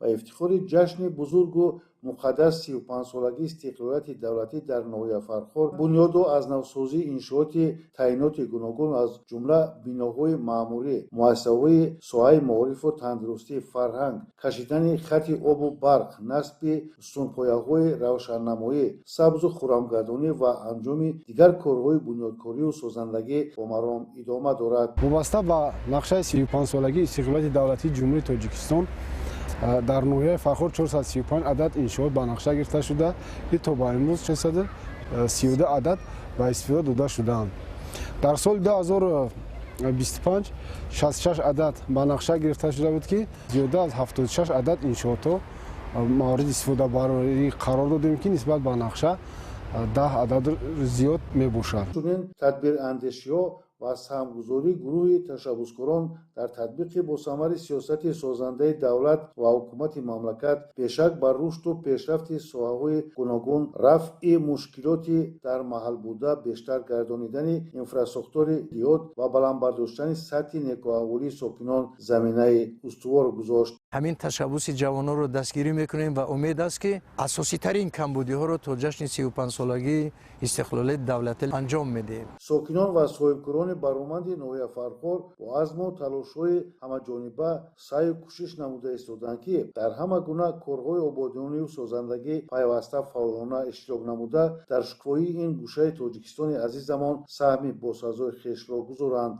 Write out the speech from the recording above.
Ба ифтихори ҷашни бузургу муқаддас, 35-солагии истиқлолияти давлатӣ, дар ноҳияи Фархор бунёду аз навсозии иншооти таъиноти гуногун, аз ҷумла биноҳои маъмурӣ, муассисаҳои соҳаи маорифу тандурустӣ, фарҳанг, кашидани хати обу барқ, насби сутунпояҳои равшаннамоӣ, сабзу хуррамгардонӣ ва анҷоми дигар корҳои бунёдкорию созандагӣ бо маром идома дорад. Вобаста ба нақшаи 35-солагии истиқлолияти давлатии Ҷумҳурии Тоҷикистон дар ноҳияи Фархор 435 адад иншоот ба нақша гирифта шуда, ки то ба имрӯз 432 адад ба истифода дода шудаанд. Дар соли 2025 66 адад ба нақша гирифта шуда буд, ки зиёда аз 76 адад иншоотҳо мавриди истифодабарӣ қарор додем, ки нисбат ба нақша 10 адад зиёд мебошад. Чунин тадбирандешиҳо ва саҳмгузории гурӯҳи ташаббускорон дар татбиқи босамари сиёсати созандаи давлат ва ҳукумати мамлакат бешак ба рушду пешрафти соҳаҳои гуногун, рафъи мушкилоти дар маҳал буда, бештар гардонидани инфрасохтори деҳот ва баланд бардоштани сатҳи некӯаҳволии сокинон заминаи устувор гузошт. Ҳамин ташаббуси ҷавононро дастгирӣ мекунем ва умед аст, ки асоситарин камбудиҳоро то ҷашни 35-солагии истиқлолияти давлатӣ анҷом медиҳем. Сокинон ва соҳибкорони бароманди ноҳияи Фархор бо азму талошҳои ҳамаҷониба саъю кӯшиш намуда истоданд, ки дар ҳама гуна корҳои ободонию созандагӣ пайваста фаъолона иштирок намуда, дар шукуфоии ин гӯшаи Тоҷикистони азизамон саҳми босазои хешро гузоранд.